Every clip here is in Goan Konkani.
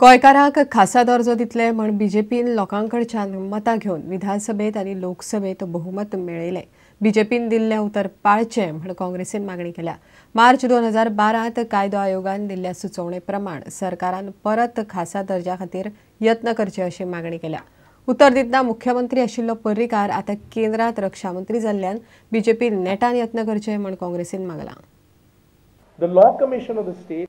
गोंयकारांक खासा दर्जो दितले म्हण बीजेपीन लोकांकडच्यान मतां घेवन विधानसभेत आनी लोकसभेत बहुमत मेळयलें. बीजेपीन दिल्लें उतर पाळचें म्हण काँग्रेसीन मागणी केल्या. मार्च 2012 कायदो आयोगान दिल्ल्या सुचोवणे प्रमाण सरकारान परत खासा दर्जा खातीर यत्न करचे अशी मागणी केल्या. उतर दितना मुख्यमंत्री आशिल्लो पर्रीकार आतां केंद्रांत रक्षामंत्री जाल्ल्यान बीजेपी नेटान यत्न करचे म्हण काँग्रेसीन मागलां. The Law Commission of the state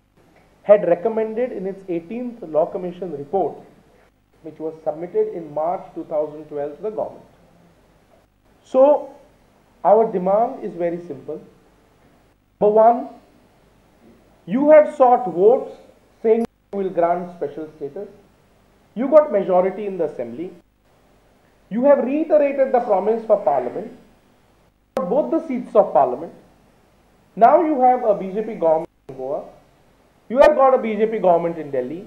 had recommended in its 18th Law Commission report, which was submitted in March 2012 to the government. So, our demand is very simple. Number one, you have sought votes saying you will grant special status. You got majority in the assembly. You have reiterated the promise for parliament, for both the seats of parliament. Now you have a BJP government in Goa. You have got a BJP government in Delhi.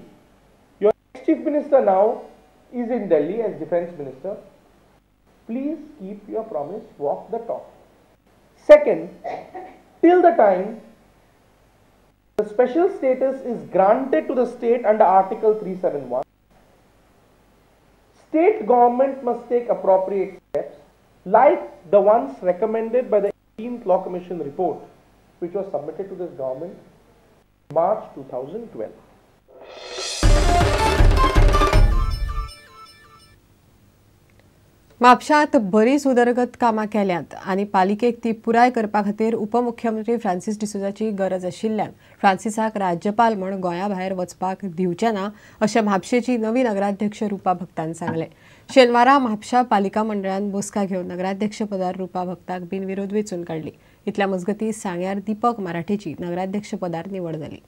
Your ex-chief minister now is in Delhi as defense minister. Please keep your promise, walk the talk. Second, till the time the special status is granted to the state under Article 371, state government must take appropriate steps like the ones recommended by the 18th Law Commission report, which was submitted to this government in March 2012. म्हापशांत बरीच उदरगत कामां केल्यांत आनी पालिकेक ती पुराय करपा खातीर उपमुख्यमंत्री फ्रांसीस डिसोजाची गरज आशिल्ल्यान फ्रांसिसाक राज्यपाल म्हूण गोंया भायर वचपाक दिवचे ना अशें म्हापशेची नवी नगराध्यक्ष रुपा भक्तान सांगलें. शेनवारा म्हापशा पालिका मंडळान बसका घेवन नगराध्यक्ष पदार रुपा भक्ताक बिनविरोध वेंचून काडली. इतल्या मजगतीं सांग्यार दीपक मराठेची नगराध्यक्ष पदार निवड जाली.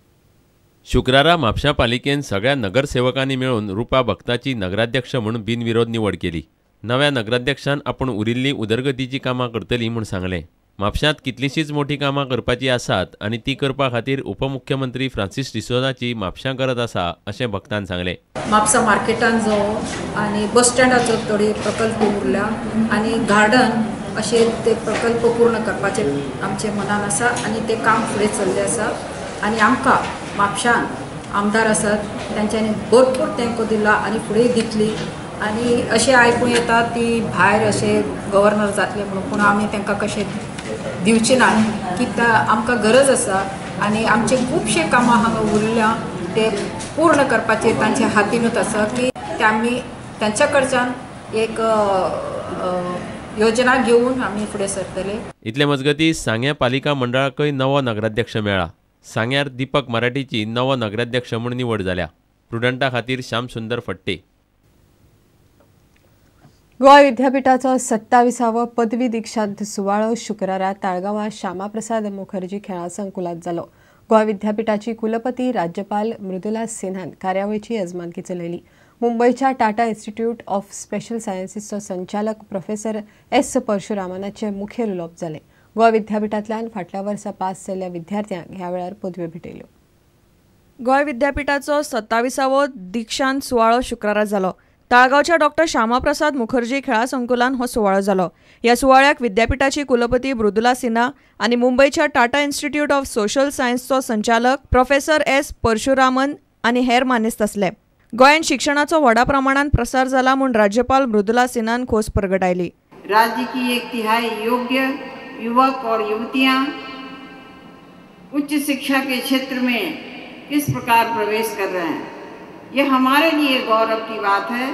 शुक्रारा म्हापशा पालिकेन सगळ्या नगरसेवकांनी मेळून रुपा भक्ताची नगराध्यक्ष म्हूण बिनविरोध निवड केली. नव्या नगराध्यक्षान आपूण उरिल्ली उदरगतीची कामां करतली म्हूण सांगलें. म्हापशांत कितलींशींच मोठी कामां करपाची आसात आनी ती करपा खातीर उपमुख्यमंत्री फ्रांसीस डिसोजाची म्हापशां गरज आसा अशें भक्तान सांगलें. म्हापसा मार्केटान जावं आनी बस स्टँडाचो थोडे प्रकल्प उरल्या आनी गार्डन अशे ते प्रकल्प पूर्ण करपाचे आमचे मनान आसा आनी ते काम फुडें चल्लें आसा. आनी आमकां म्हापशान आमदार आसात तांच्यांनी भरपूर तेंको दिला आनी फुडें दितली. आनी अशें आयकूं येता ती भायर अशें गव्हर्नर जातले म्हणून, पूण आमी तांकां कशें दिवचे ना की आमकां गरज आसा आनी आमचे खुबशे कामां हांगा उरल्या ते पूर्ण करपाचे तांच्या हातीनूच आसा की ते आमी तांच्या कडच्यान एक योजना घेवन आमी फुडें सरतले. इतले मजगतीं सांग्या पालिका मंडळाकय नवो नगराध्यक्ष मेळ्ळा. सांग्यार दीपक मराठीची नवो नगराध्यक्ष म्हूण निवड जाल्या. प्रुडंटा खातीर श्याम सुंदर फट्टे. गोंय विद्यापीठाचो 27वो पदवी दीक्षांत सुवाळो शुक्रारा ताळगांवां श्यामाप्रसाद मुखर्जी खेळां संकुलांत जालो. गोंय विद्यापीठाची कुलपती राज्यपाल मृदुला सिन्हान कार्यावळीची यजमानकी चलयली. मुंबयच्या टाटा इन्स्टिट्यूट ऑफ स्पेशल सायन्सीसचो संचालक प्रोफेसर एस परशुरामनाचे मुखेल उलोवप जालें. गोंय विद्यापीठांतल्यान फाटल्या वर्सा पास जाल्ल्या विद्यार्थ्यांक ह्या वेळार पदव्यो भेटयल्यो. गोंय विद्यापीठाचो 27वो दीक्षांत सुवाळो शुक्रारा जालो. ताळगांवच्या डॉक्टर श्यामाप्रसाद मुखर्जी खेळां संकुलान हो सुवाळो जालो. ह्या सुवाळ्याक विद्यापीठाची कुलपती मृदुला सिन्हा आनी मुंबयच्या टाटा इन्स्टिट्यूट ऑफ सोशल सायन्सचो संचालक प्रोफेसर एस परशुरामन आनी हेर मानेस्त आसले. गोंयांत शिक्षणाचो व्हडा प्रमाणान प्रसार जाला म्हूण राज्यपाल मृदुला सिन्हान खोस परगटायली. राज्य की 1/3 योग्य युवक और युवतियां उच्च शिक्षा के क्षेत्र में किस प्रकार प्रवेश कर रहे हैं, यह हमारे लिए गौरव की बात है।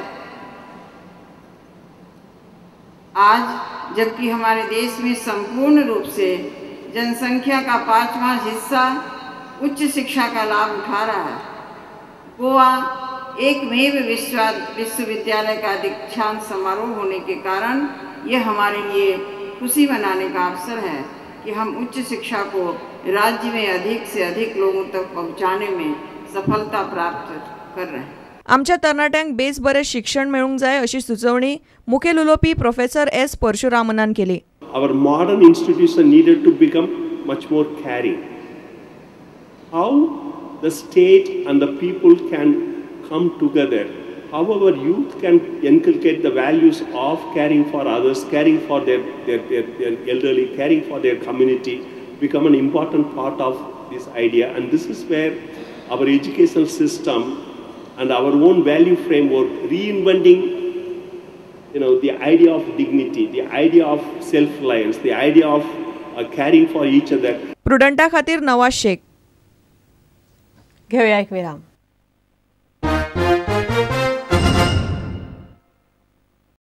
आज जबकि हमारे देश में संपूर्ण रूप से जनसंख्या का 5वां हिस्सा उच्च शिक्षा का लाभ उठा रहा है, गोवा एकमेव विश्वविद्यालय का दीक्षांत समारोह होने के कारण यह हमारे लिए खुशी मनाने का अवसर है कि हम उच्च शिक्षा को राज्य में अधिक से अधिक लोगों तक पहुंचाने में सफलता प्राप्त कर रहे हैं। आमच्या तरणाट्यांक बेस बरें शिक्षण मेळूंक जाय अशी सुचोवणी मुखेल उलोवपी प्रोफेसर एस परशुरामनान केली. Our modern institution needed to become much more caring. How the state and the people can come together, how our youth can inculcate the values of caring for others, caring for their elderly, caring for their community, become an important part of this idea. And this is where our educational system and our own value framework, reinventing, the idea of dignity, the idea of self-reliance, the idea of caring for each other. प्रुडंटा खातीर नवाज शेख. घेऊया एक विराम.